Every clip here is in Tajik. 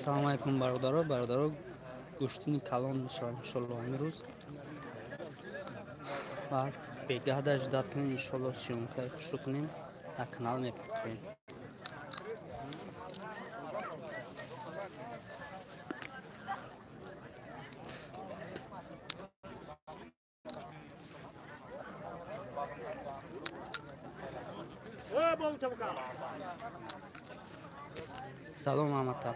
Салом алейкум бародаро, бародаро гӯштини калон мешавад иншолло имрӯз. Ва бегаҳда ждать кунед иншолло съёмкаи хушрӯ кунем, дар канал мепартоем. Салом ҳамата.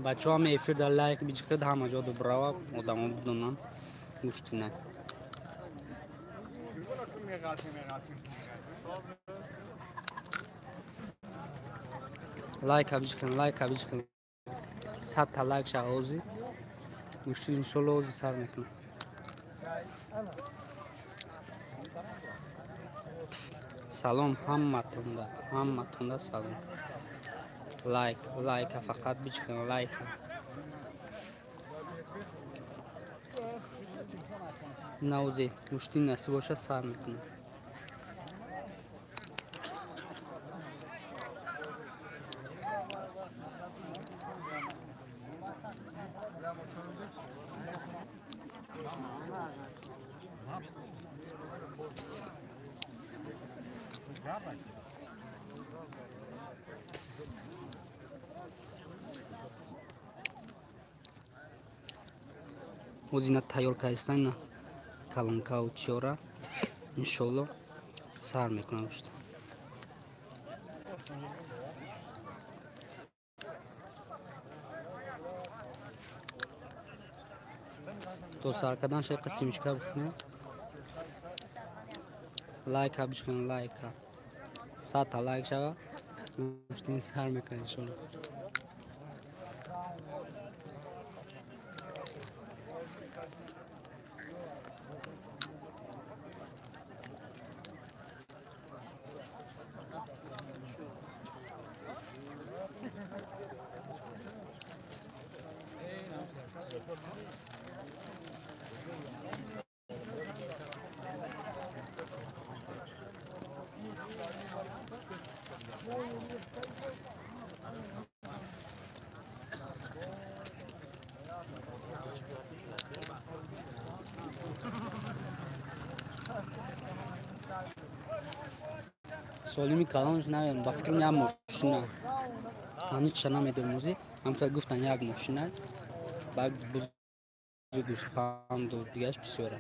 Бачаҳо ҳама эфир дар лайк биҷиқед, ҳама ҷо дубрава одамо бидонанд гӯштина. Лайка биҷиқен, лайка биҷиқен. 100 та лайк шава ози. Гӯшти иншолло ози сар мекунам. Салом ҳаматонда, ҳаматонда салом. Лайк, лайка фақат биҷиқен, лайка. Навзи гӯшти насиб боша сар мекунам. Озина тайёр кардистан на калонкаву чиёра иншолло сар мекунам гӯшт. То сар кардан шайқа семечка бихӯрем. Лайка биҷиқен, лайка. 100 та лайк шава гӯштин сар мекунад иншолло. Солими калонш намедонам, ба фикрам як мошина. Аниқша намедонам ози, ҳамхел гуфтан як мошина, баъд бузу гӯспанду дигараш бисёра.